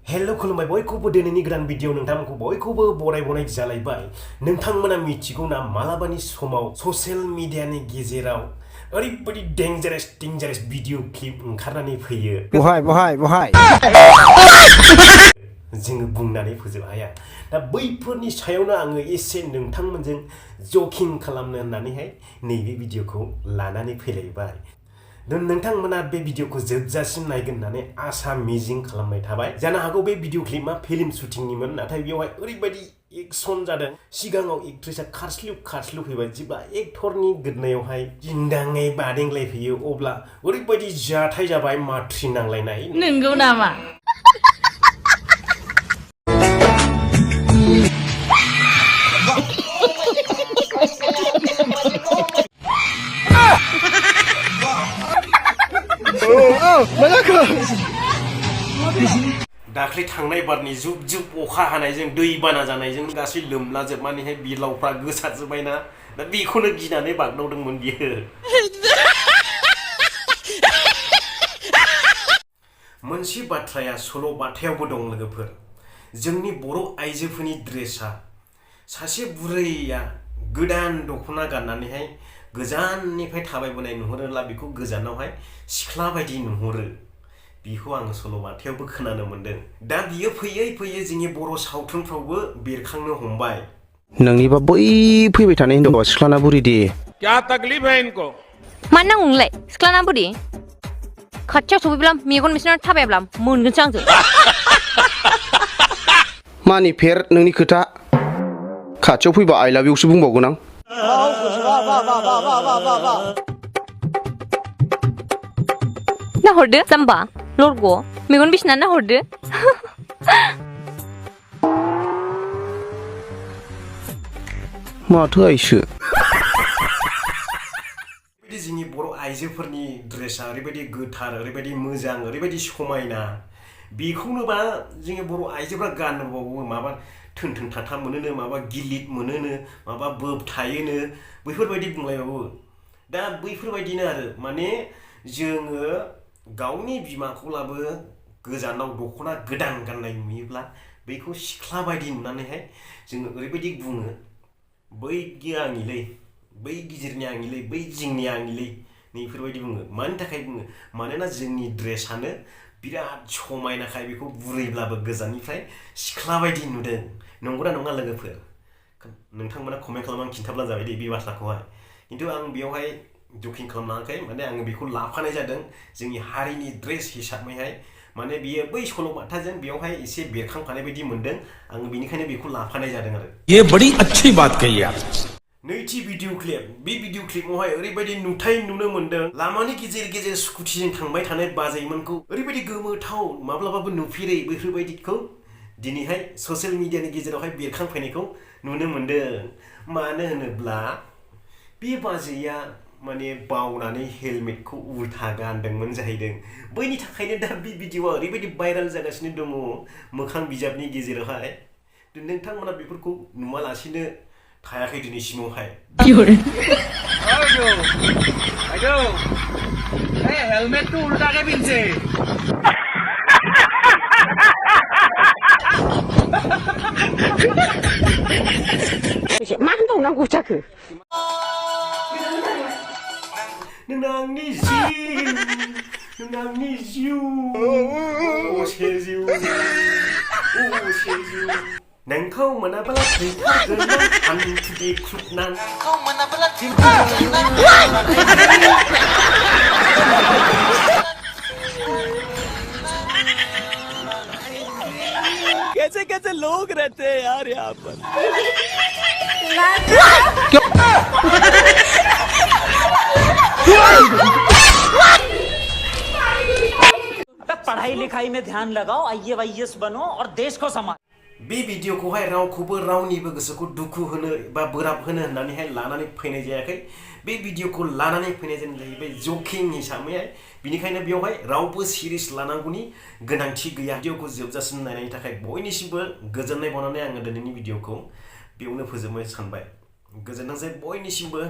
hello खुलुमबाय बयखौबो दिनैनि गोदान भिडिअ नोंथांमोनखौ बयखौबो बरायबनाय जालायबाय नोंथांमोना मिथिगौ ना मालाबानि समाव ससियेल मिडियानि गेजेराव ओरैबायदि डेंजारास भिडिअ क्लिप ओंखारनानै फैयो बहाय जोङो बुंनानै फोजोबनो हाया दा बैफोरनि सायावनो आङो एसे नोंथांमोनजों जकिं खालामनो होननानैहाय नैबे भिडिअखौ लानानै फैलायबाय नोंथांमोना बे भिडिअखौ जोबजासिम नायगोन होननानै आसा मिजिं खालामनाय थाबाय जानो हागौ बे भिडिअ क्लिपआ फिल्म शुटिंनिमोन नाथाय बेवहाय ओरैबायदि एक्शन जादों सिगाङाव एक्ट्रेसआ खारस्लिउ फैबाय जेब्ला एक्टरनि गोदनायावहाय जिंदाङै बादेंलाय फैयो अब्ला ओरैबायदि जाथाय जाबाय माथ्रि नांलायनाय नंगौ नामा दाख्लै थांनाय बारनि जुब जुब अखा हानायजों दै बाना जानायजों गासै लोमलाजोबनानैहाय बिलावफ्रा गोसारजोब्बायना दा बेखौनो गिनानै बागदावदोंमोन बियो मोनसे बाथ्राया सल' बाथायावबो दं लोगोफोर जोंनि बर' आइजोफोरनि ड्रेसआ सासे बुरैया गोदान दख'ना गाननानैहाय गोजाननिफ्राय थाबायबोनाय नुहुरोब्ला बेखौ गोजानावहाय सिख्ला बायदि नुहुरो बिखौ आङो सल'बाथायावबो खोनानो मोन्दों दा बियो फैयै जोंनि बर' सावथुनफ्रावबो बेरखांनो हमबाय नोंनिबा बै फैबाय थानाय हिनजावा सिख्लाना बुरि दे क्या तकलीफ है इनको मा नांगौलाय सिख्लाना बुरि खाथियाव सफैब्ला मेगन बिसोरना थाबायब्ला मोनगोनसो आंजों मानि फेर नोंनि खोथा खाथियाव फैबा आइ लाभ इउसो बुंबावगोन आं नाहरदो जाम्बा लरग' मेगन बिसिना नाहरदो माथो आइसो जोंनि बर' आइजोफोरनि ड्रेसआ ओरैबायदि गोथार ओरैबायदि मोजां ओरैबायदि समायना बेखौनोबा जोंनि बर' आइजोफ्रा गानबावो माबा थोन थाथा मोनोनो माबा गिलिट मोनोनो माबा बोबथायोनो बैफोरबायदि बुंलायबावो दा बैफोरबायदिनो आरो माने जोङो गावनि बिमाखौब्लाबो गोजानाव दख'ना गोदान गाननाय नुयोब्ला बेखौ सिख्ला बायदि नुनानैहाय जोङो ओरैबायदि बुङो बै आंनिलै बै गिदिरनि आंनिलै बै जिंनि आंनिलै नैफोरबायदि बुङो मानि थाखाय बुङो मानोना जोंनि ड्रेसानो बिराद समायनाखाय बेखौ बुरैब्लाबो गोजाननिफ्राय सिख्ला बायदि नुदों नंगौना नङा लोगोफोर नोंथांमोना कमेन्ट खालामनानै खिन्थाब्ला जाबाय दे बे बाथ्राखौहाय खिन्थु आं बेवहाय जकिं खालामनाङाखै माने आङो बेखौ लाफानाय जादों जोंनि हारिनि ड्रेस हिसाबैहाय माने बियो बै सल'बाथाजों बेवहाय एसे बेरखांफानाय बायदि मोन्दों आङो बेनिखायनो बेखौ लाफानाय जादों आरो ये बड़ी अच्छी बात कही आप नैथि भिडिअ क्लिप बे भिडिअ क्लिपआवहाय ओरैबायदि नुथाय नुनो मोन्दों लामानि गेजेर स्कुटिजों थांबाय थानाय बाजैमोनखौ ओरैबायदि गोमोथाव माब्लाबाबो नुफेरै बेफोरबायदिखौ दिनैहाय ससियेल मिडियानि गेजेरावहाय बेरखांफैनायखौ नुनो मोन्दों मानो होनोब्ला बे बाजैया माने बावनानै हेलमेटखौ उल्था गानदोंमोन जाहैदों बैनि थाखायनो दा बे भिडिअआ ओरैबायदि भाइराल जागासिनो दङ मोखां बिजाबनि गेजेरावहाय नोंथांमोना बेफोरखौ नुवालासिनो थायाखै दिनैसिमावहाय हेलमेट तो उल्टा के पीछे मा होनबावनांगौ जाखो नोंनि जिउ असे जिउ नोंखौ मोनाब्ला थैथारगोन आंनि देख्रुबनान नोंखौ मोनाब्ला कैसे लोग रहते हैं यार यहाँ पर पढ़ाई लिखाई में ध्यान लगाओ IAS बनो और देश को संभालो बे भिडिअखौहाय रावखौबो रावनिबो गोसोखौ दुखु होनो बा बोराब होनो होननानैहाय लानानै फैनाय जायाखै बे भिडिअखौ लानानै फैनाय जाहैबाय जकिं हिसाबैहाय बिनिखायनो बेवहाय रावबो सिरियास लानांगौनि गोनांथि गैया भिडिअखौ जोबजासिम नायनायनि थाखाय बयनिसिमबो गोजोननाय बावनानै आङो दिनैनि भिडिअखौ बेयावनो फोजोबनो सानबाय गोजोनथोंसै बयनिसिमबो